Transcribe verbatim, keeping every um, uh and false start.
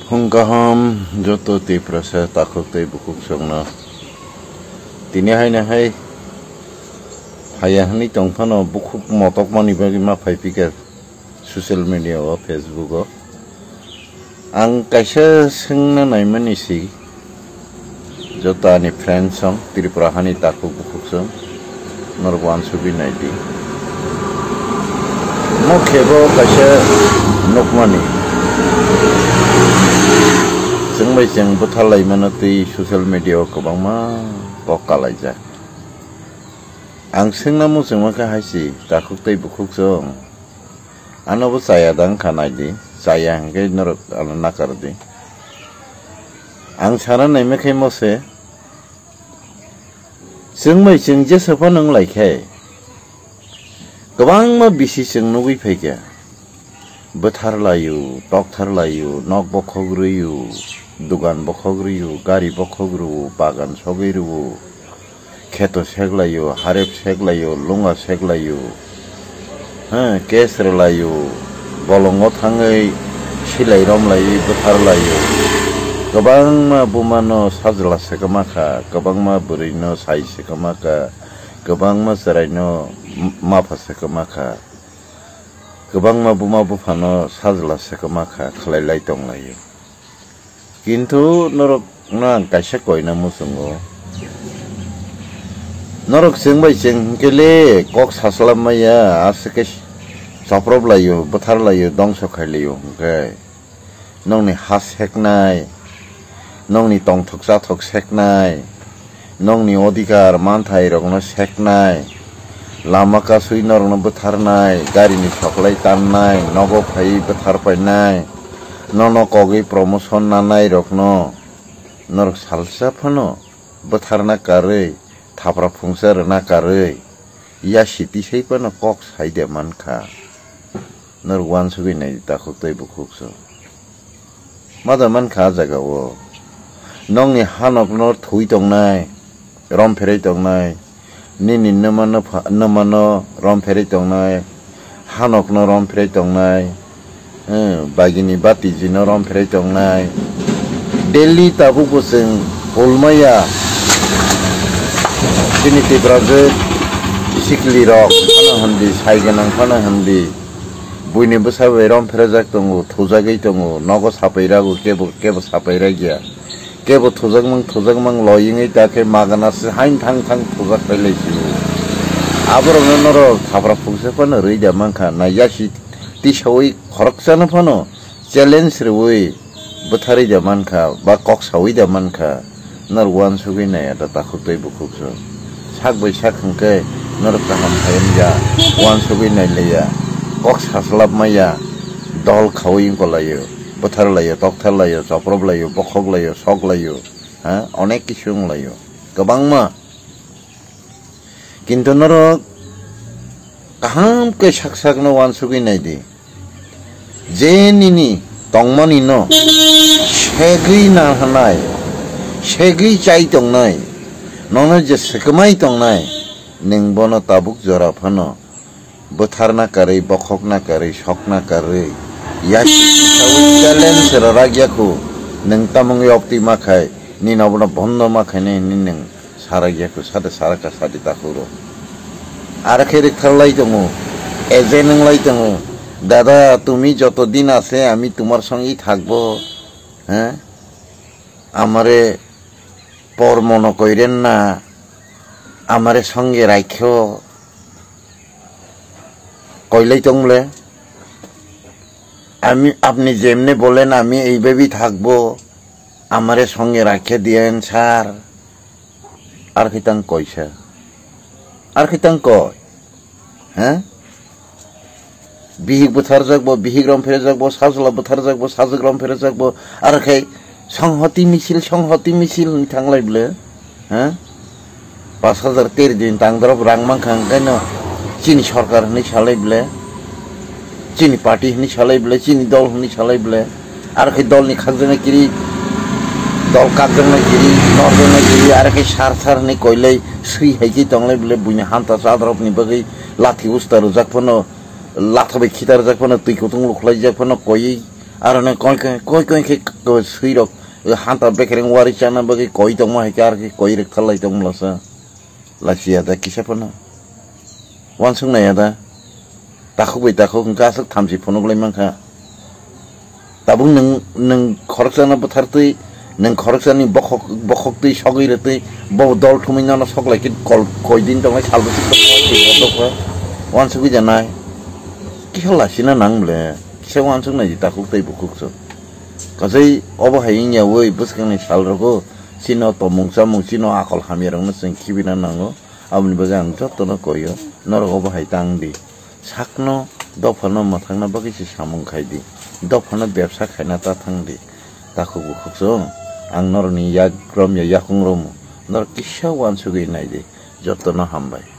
Phung kaham joto Tiprasa takhuk tei bukhuk songno. Tini haino hai haya hwnwi tongphano bukhuk motokmani bagwi ma phai phikha social media o, Facebook o. Ang kaisa swngna naimani si, joto ani friends song, Tripura hani takhuk bukhuk song, norok uansugwi naidi. Mo khebo kaisa nukmani, chwng bai chwng bwtharlaimano twi social media o kwbangma kok kalaijak. Ang swngna muchungma khe hai si, takhuk tei bukhuk song. Ano bo chaya da wngkha, naidi. Chaya hwnkhe norok ano nakardi. Ang sana naima khe mose, chwng bai chwng jesa phano wng lai khe, kwbangma bisi chwng nugwi phaikha. Bwthar laio, tokthar laio, nok bokhok rwio, dugan bokhok rwio, gari bokhok rwo, bagan sogwi rwo, kheto sek laio, harep sek laio, lunga sek laio, ha, case rw laio, bolongo thangwi silai rom laiwi bwthar laio. Kwbangma bumano sajla se kwma kha, kwbangma bwrwino sai se kwma kha, kwbangma chwraino m-, mapha se kwma kha. Kwbangma buma buphano sajla se kwma kha, khlai lai tong laio. Kintu norokno ang kaisa koina muchungo. Norok chwng bai chwng hwnkhe le kok saslap maya, aswk khe choprop laio, bwthar laio, dongso khai laio hwnkhe. Nokni ha seknai, nokni tongthok chathok seknai, nokni odhikar manthai rokno seknai, lama kasui norokno bwtharnai, garini soklai tannai, nogo phaiwi bwthar painai, nono kogwi promotion nanai rokno norok salsa phano bwtharna karwi, thapra phungsa rwna karwi, yasi tisai phano kok sai de mankha. Norok uansugwi nai takhuk tei bukhuk so. Mada mankha ah jaga o. Nokni hanokno thwi tongnai, rom pherwi tongnai. Nini nwmano pha-, nwmano rom pherwi tongnai. Hanokno rom pherwi tongnai. Eh, bagini batijino rom pherwi tongnai. Daily tabuk bo chwng pulmaya. Chini Tiprajwk sikli rok phano hwndi, sai gwnang phano hwndi. Buini bwsa bai rom pherajak tongo, thujagwi tongo, nogo sapai rago, kebo, kebo sapai ragya. Kebo thujakmang, thujakmang loi wngwi ta khe magana se hain thang thang thujak phai lai sio. Aborokno norok thapra phungsa phano rwi da mankha, na yasi tisaui khoroksano phano challenge rwui bwtharwi da mankha, ba kok saui da mankha. Norok uansugwi naiya da takhuk tei bukhuk so. Sak bai sak hwnkhe norok kaham khaimya, uansugwi nailaiya, kok saslap maya, dol khaui wngkolaio, bwthar laio, tokthar laio, choprop laio, bokhok laio, sok laio, ha, onek kisu wng laio, kwbangma. Kintu norok kaham khe sak sakno uansugwi naidi. Je nini tongmani no segwi nahanai, segwi chai tongnai, nono je swkmai tongnai, nwng bono tabuk jora phano bwtharna karwi, bokhokna karwi, sokna karwi, yasi challenge rwrak yakhu, nwng tamung yoktwi ma khai, nini obono bondo ma khainai hwnwi nwng sarak yakhu, sade saraka sadi takhuk rok. Aro khe rwktharlai tongo, agent wnglai tongo, "Dada, তুমি যতদিন আছে আমি তোমার সঙ্গেই থাকবো, হ্যাঁ? আমারে পর মনে কইরেন না, আমারে সঙ্গে রাখো।" Koilai tong bole, "আমি, আপনি যেমনে বলেন আমি এইভাবেই থাকবো, আমারে সঙ্গে রাখে দিয়েন sir." Ar khe tang koisa. Ar khe tang koi. He? Bihik bwtharjak bo, bihik rom pherejak bo, sajla bwtharjak bo, sajwk rom pherejak bo. Ar khe songhoti misil, songhoti misil hwnwi thanglai bwle. He? Pas hajar teri din tang drop rang mankha hwnkhe no chini sorkar hwnwi salai bwle. Chini party hwnwi salai bwle, chini dol hwnwi salai bwle. Aro khe dolni khakjaknai kiri, dol kakjaknai kiri, norjaknai kiri, aro khe sar sar hwnwi koilai swi hai khe tonglai bwle, buini hanta chadropni bagwi lathi usta rwjak phano, latha bai khita rwjak phano, twi kutung lukhlaijak phano, koiwi Aro ne koi koi koi koi khe ko sui rok hanta bekereng wari chana bagwi koi tongma hai khe ar khe koi rek thalai tongmlasa. Lachiya da kisa phano. Wansuk naiya da. Takhuk bai takhuk hwnkha aswk thamchi phunuk lai mankha. Tabuk nwng, nwng khoroksano bwthartwi, nwng khoroksani bokhok, bokhoktwi sogwi rwtwi, bo dol thumwi nono sok lai khe kol, koi din tongnai sal bwswk tongma khe bo dokha. Wansugwi janai. Kisa lachina nang ble. Kisa wansuk nai di takhuk tei bukhuk so. Kasai obo hai wngya wi bwskangni sal rogo. Chino tomung chamung, chino akol hamya rokno chwng khibina nango. Aboni bagwi ang jotono koyo. Norok obo hai tang di. Sakno dophano mwthangna bagwi se samung khai di. Dophano bebsa khaina ta thang di. Takhuk bukhuk chwng, ang norokni yak rom ya, yakung romu. Norok kisa wansugwi nai di. Jotono hambai.